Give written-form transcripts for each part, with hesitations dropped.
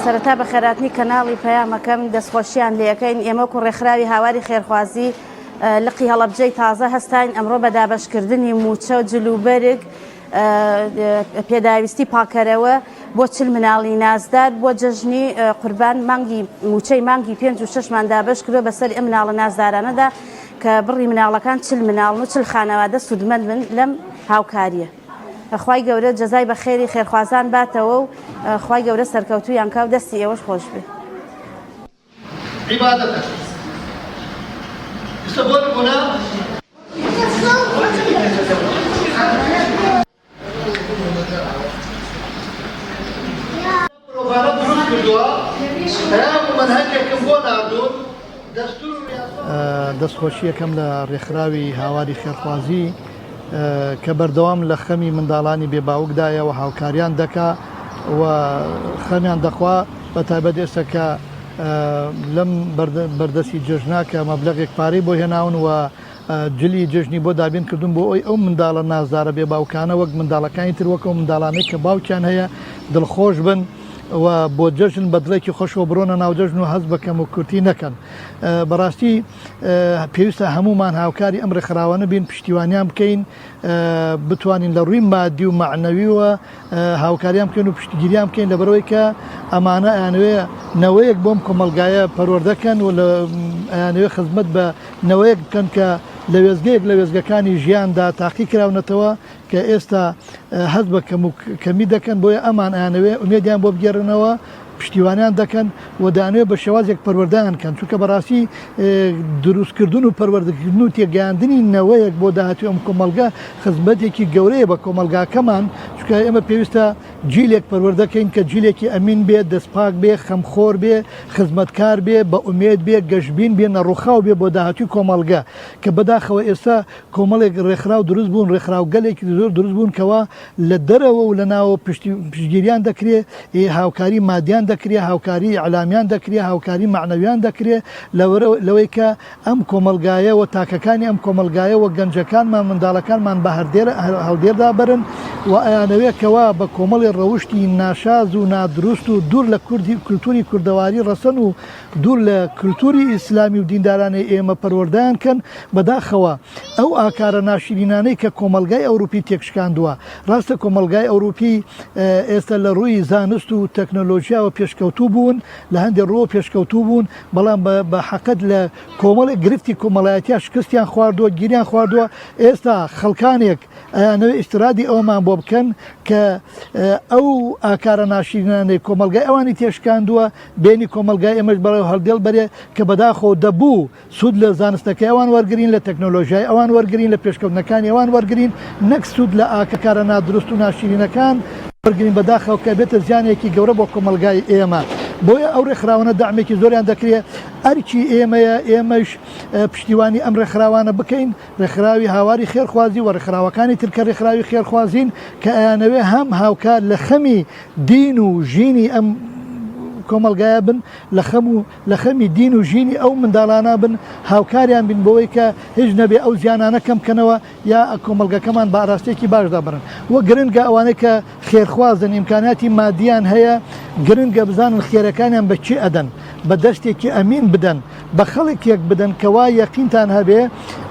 سەرەتا بەخێراتنی کەناڵی پەیامەکەم دەستخۆشیان لێەکەین ئێمە وەکو ڕێکخراوی هاواری خێرخوازی لقی هەڵەبجەی تازە هەستاین ئەمڕۆ بە دابەشکردنی مووچە و جلوبەرگ پێداویستی پاکەرەوە بۆ چل مناڵی نازدار بۆ جەژنی قوربان مانگی مووچەی مانگی پێنج و شەشمان دابەش کردووە بەسەر ئەم مناڵە نازدارانەدا کە بڕی مناڵەکان چل مناڵن و چل خانەوادە سوودمەند بن لەم هاوکارییە. خوای گەورە جەزای بە خێری خێرخوازان باتەوە و خوای گەورە سەرکەوتوویان کا و دەستی ئێوەش خۆش بێ. عیبادەتە ئیستا بۆ نمونە. مرۆڤانە دروست کردووە پەیام و مەنهەجێکم بۆ ناردوون دەستور و یاسا. دەستخۆشییەکەم لە ڕێکخراوی هاواری خێرخوازی کە بەردەوام لە خەمی منداڵانی بێ باوکدایە و هاوکاریان دەکا و خەمیان دەخوا بە تایبەت ئێستا کە لەم بەردەستی جەژنا کە مەبلەغێک پارەی بۆ هێناون و جلی جەژنی بۆ دابین کردوون بۆ ئەوەی ئەو منداڵە نازدارە بێ باوکانە وەک منداڵەکانی تر وەک ئەو منداڵانەی کە باوکیان هەیە دڵخۆش بن و بۆ جەژن بە دڵێکی خۆشەوە بڕۆنە ناو جەژن و هەست بە کەم و کورتی نەکەن. بەڕاستی پێویستە هەموومان هاوکاری ئەم ڕێکخراوانە بین پشتیوانیان بکەین بتوانین لە ڕووی مادی و مەعنەویوە هاوکاریان بکەین و پشتگیریان بکەین لەبەرئەوەی کە ئەمانە ئەیانەوێ نەوەیەک بۆم کۆمەڵگایە پەروەردەکەن و ئەیانەوێ خزمەت بە نەوەیەک بکەن کە لە وێستگەیەک لە وێستگەکانی ژیاندا تاقی کراونەتەوە کە ئێستا هەست بە کەم و کەمی دەکەن بۆیە ئەمان ئەیانەوێ ئومێدیان بۆ بگێڕنەوە پشتیوانیان دەکەن و دەیانەوێت بە شێوازێک پەروەردەیان کەن چونکە بەڕاستی دروستکردن و پەروەردەکردن و تێگەیاندنی نەوەیەک بۆ داهاتوی ئەم کۆمەڵگە خزمەتێکی گەورەیە بە کۆمەڵگاکەمان چونکە ئێمە پێویستە جیلێک پەروەردەکەین کە جیلێکی ئەمین بێ دەستپاک بێ خەمخۆر بێ خزمەتکار بێ بە ئومێد بێ گەشبین بێ نەڕوخاو بێ بۆ داهاتوی کۆمەڵگە کە بەداخەوە ئێستا کۆمەڵێک ڕێکخراو دروست بوون، ڕێکخراوگەلێکی زۆر دروست بوون کەوا لە دەرەوە و لە ناوەوە پشتگیریان دەکرێ، هاوکاری مادیان دەکرێ، هاوکاری ئیعلامیان دەکرێ، هاوکاری مەعنەویان دەکرێ، لەوەی کە ئەم کۆمەڵگایە و تاکەکانی ئەم کۆمەڵگایە و گەنجەکانمان، منداڵەکانمان بە هەڵدێردا بەرن و ئەیانەوێ کەوا بە کۆمەڵی ڕەوشتی ناشاز و نادروست و دوور لە کولتوری کوردەواری ڕەسەن و دوور لە کلتوری ئیسلامی و دیندارانەی ئێمە پەروەردەیان کەن، بەداخەوە ئەو ئاکارە ناشرینانەی کە کۆمەڵگای ئەوروپی تێکشکاندووە، ڕاستە کۆمەڵگای ئەوروپی ئێستا لە ڕووی زانست و تەکنۆلۆژیاوە پێشکەوتوو بوون، لە هەندێ ڕووەوە پێشکەوتوو بوون، بەڵام بە حەقت لە کۆمەڵێک گرفتی کۆمەڵایەتیا شکستیان خواردووە، گیریان خواردووە، ئێستا خەڵکانێک ئەیانەوێ ئیسترادی ئەوەمان بۆ بکەن کە ئەو ئاکارە ناشرینانەی کۆمەڵگای ئەوانی تێشکاندووە، بێنی کۆمەڵگای ئێمەش بەڕێو هەڵدێڵ بەرێ کە بەداخەوە دەبوو سوود لە زانستەکەی ئەوان وەرگرین، لە تەکنۆلۆژیای ئەوان وەرگرین، لە پێشکەوتنەکانی ئەوان وەرگرین، نەک سوود لە ئاکارە نادروست و ناشیرینەکان وەرگرین، بەداخەوە کە ئەبێتە زیانێکی گەورە بۆ کۆمەڵگای ئێمە. بۆیە ئەو ڕێکخراوانە دەعمێکی زۆریان دەکرێ، ئەرکی ئێمەیە ئێمەش پشتیوانی ئەم ڕێکخراوانە بکەین، ڕێکخراوی هاواری خێرخوازی و ڕێکخراوەکانی تر کە ڕێکخراوی خێرخوازین کە ئەیانەوێ هەم هاوکار لە خەمی دین و ژینی ئەم کۆمەڵگایە بن لە خەم و لە خەمی دین و ژینی ئەو منداڵانە بن هاوکاریان بین بۆی کە هیچ نەبێ ئەو زیانانە کەم بکەنەوە یا کۆمەڵگەکەمان بە ئاراستەیەکی باشدا بەرن و گرنگە ئەوانەی کە خێرخوازن ئیمکاناتی مادیان هەیە گرنگە بزانن خێرەکانیان بە کێ ئەدەن بە دەستێکی ئەمین بدەن بە خەڵکێک بدەن کەوا یەقینتان هەبێ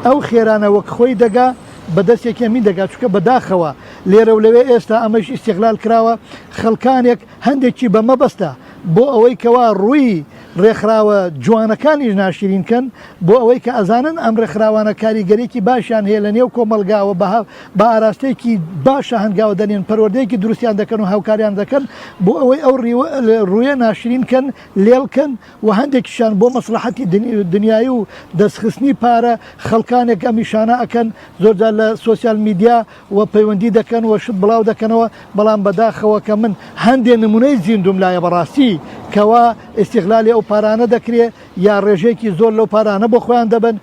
ئەو خێرانە وەک خۆی دەگا بە دەستێکی ئەمین دەگا چونکە بەداخەوە لێرە و لەوێ ئێستا ئەمەش ئیستیغلال کراوە خەڵکانێک هەندێکی بە مەبەستە بۆ ئەوەی کەوا ڕووی ڕێکخراوە جوانەکانیش ناشرین کەن بۆ ئەوەی کە ئەزانن ئەم ڕێکخراوانە کاریگەریەکی باشیان هەیە لە نێو کۆمەڵگاوە بە بە ئاراستەیەکی باشە هەنگاوە دەنێن پەروەردەیەکی دروستیان دەکەن و هاوکاریان دەکەن بۆ ئەوەی ئەو ڕوویە ناشرین کەن لێڵ کەن و هەندێکیشیان بۆ مەسڵەحەتی دنیایی و دەستخستنی پارە خەڵکانێک ئەم ئیشانە ئەکەن زۆرجار لە سۆسیال میدیا و پەیوەندی دەکەن و شت بڵاو دەکەنەوە بەڵام بەداخەوە کە من هەندێ نمونەی زیندوم لایە بەڕاستی کەوا ئیستیغلالی ئەو پارانە دەکرێ یا ڕێژەیەکی زۆر لەو پارانە بۆ خۆیان دەبەن.